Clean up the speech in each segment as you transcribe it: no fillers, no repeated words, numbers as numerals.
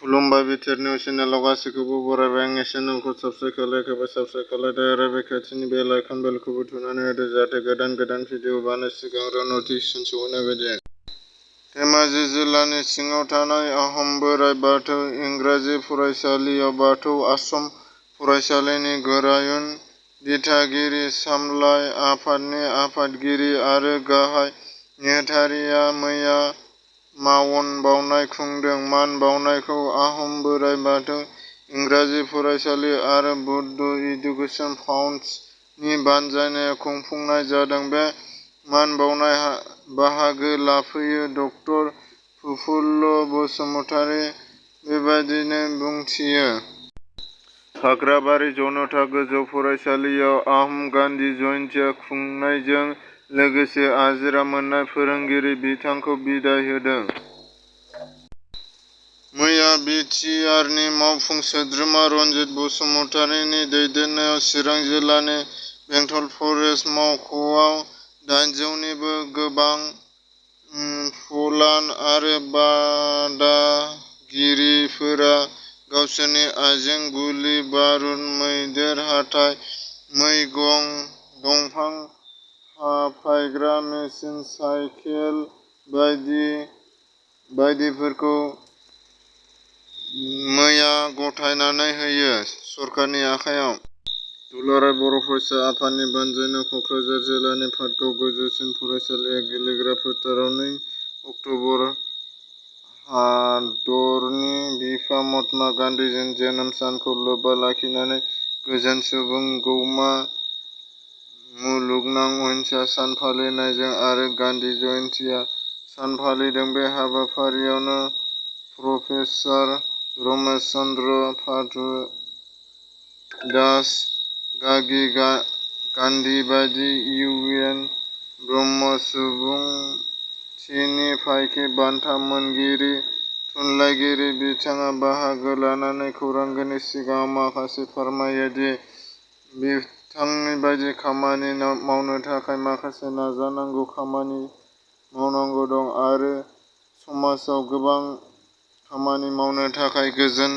खुलुमबाय BTR news चेनेलाव गासैखौबो बरायबाय। आंनि चेनेलखौ साबस्क्राइब खालामोबा साबस्क्राइब खालामदो आरो बे खाथिनि बेल आइकन बेलखौबो थुनानै होदो जाहाथे गोदान भिडिअ बानाय सिगां नटिफिकेसन सौहैनाय बायदि। धेमाजि जिल्लानि सिङाव थानाय आहम बोराइ बाथौ इंराजि फरायसालियाव बाथौ आश्रम फरायसालिनि गोरायुं दिथागिरि सामलाय आफादनि आफादगिरि आरो गाहाय नेहाथारिया मैया मान बाउनाय खुंदों। मान बाउनायखौ आहम बोराइ बाथौ इंराजि फरायसालि आरो बुद्ध इडुकेसन फाउन्ड नि बानजायनायाव खुंफुंनाय जादों। बे मान बाउनाय बाहागो लाफैयो ड. प्रफुल्ल बसुमतारी बेबायदिनो बुंथियो। फाग्राबारि जनता गोजौ फरायसालियाव आहम गान्धी जयन्ती खुंनायजों लोगोसे आजिरा मोननाय फोरोंगिरि बिथांखौ बिदाय होदों। मैया बि. टि. आर. नि मावफुं सोद्रोमा रनजित बसुमतारीनि दैदेननायाव चिरां जिल्लानि बेंटल फरेस्ट मावख'आव 800 निबो गोबां फलान आरो बादागिरिफोरा गावसोरनि आइजें गुलि बारुद मैदेर हाथाय मैगं दंफां हाफायग्रा मेसिन साइखेल बायदिफोरखौ मैया गथायनानै होयो सरकारनि आखायाव। दुलाराय बर' फरायसा आफादनि बानजायनायाव क'क्राझार जिल्लानि पाटगाव गोजौसिन फरायसालि गेलेग्रा फोथाराव 2 अक्ट'बर हादरनि बिफा महात्मा गान्धीनि जोनोम सानखौ लोब्बा लाखिनानै गोजोन सुबुं गौमा मुलुगनां अहिंसा सान फालिनायजों आरो गान्धी जयन्ती सान फालिदों। बे हाबाफारियावनो प्रफेसार रमेश चन्द्र पाठक गागि गान्धी बायदि इउ. एन. ब्रह्म सुबुंथिनि फायखि बान्था मोनगिरि थुनलाइगिरि बिथाङा बाहागो लानानै खौरांगिरिनि सिगाङाव माखासे फोरमायो दि बिथांनि बायदि खामानि मावनो थाखाय माखासे नाजानांगौ खामानि मावनांगौ दं आरो समाजाव गोबां खामानि मावनो थाखाय गोजोन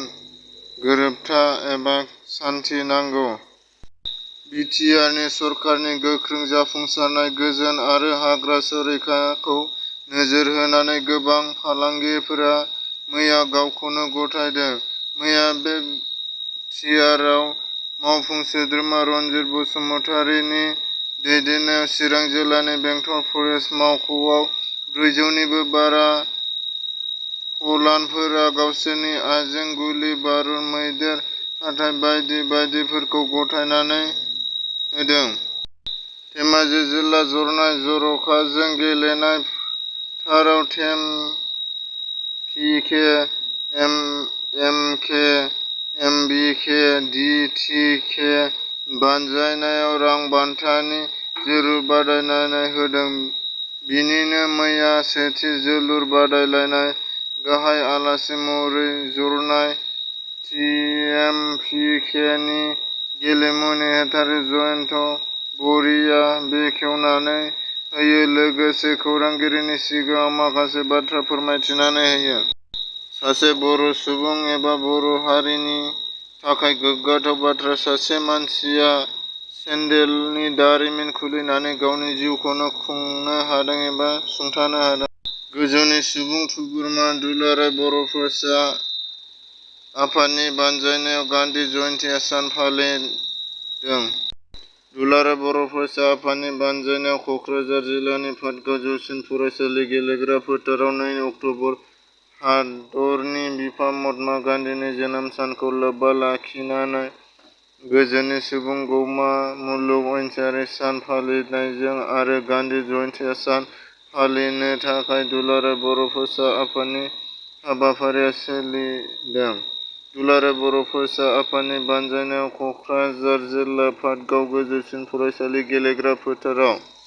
गोरोबथा एबा सान्थि नांगौ। बि. टि. आर. नि सरकारनि गोख्रों जाफुंसारनाय गोजोन आरो हाग्रा संरैखाखौ नोजोर होनानै गोबां फालांगिफोरा मैया गावखौनो गथायदों। मैया बि. टि. आर. आव मावफुं सोद्रोमा रनजित बसुमतारीनि दैदेननायाव चिरां जिल्लानि बेंटल फरेस्ट मावख'आव 400 निबो बारा फलानफोरा गावसोरनि आइजें गुलि बारुद मैदेर हाथाय बायदिफोरखौ गथायनानै होदों। धेमाजि जिल्ला जरनाय जर'खाजों गेलेनाय फोथाराव टेम पि. के., एम. के., एम. बि. के., डि. टि. के. बानजायनायाव रां बान्थानि जोलुर बादायलायनाय होदों। बिनिनो मैया सेथि जोलुर बादायलायनाय गाहाय आलासि महरै जरनाय टिएम पि. के. नि गेलेमु नेहाथारि जयन्त बरिआ बेखेवनानै होयो लोगोसे खौरांगिरिनि सिगाङाव माखासे बाथ्रा फोरमायथिनानै होयो। सासे बर' सुबुं एबा बर' हारिनि थाखाय गोग्गाथाव बाथ्रा सासे मानसिया सेन्देलनि दारिमिन खुलिनानै गावनि जिउखौनो खुंनो हादों एबा सुंथानो हादों। गोजौनि सुबुं थुबुरमा दुलाराय बर' फरायसा आफादनि बानजायनायाव गान्धी जयन्ती सान फालिदों। दुलाराय बर' फरायसा आफादनि बानजायनायाव क'क्राझार जिल्लानि पाटगाव जौसिन फरायसालि गेलेग्रा फोथाराव 2 अक्ट'बर हादरनि बिफा महात्मा गान्धीनि जोनोम सानखौ लोब्बा लाखिनानै गोजोननि सुबुं गौमा मुलुग अहिंसा सान फालिनायजों आरो गान्धी जयन्ती सान फालिनो थाखाय दुलाराय बर' फरायसा आफादनि हाबाफारिया सोलिदों। दुलाराय बर' फरायसा आफादनि बानजायनायाव क'क्राझार जिल्ला पाटगाव गोजौसिन फरायसालि गेलेग्रा फोथाराव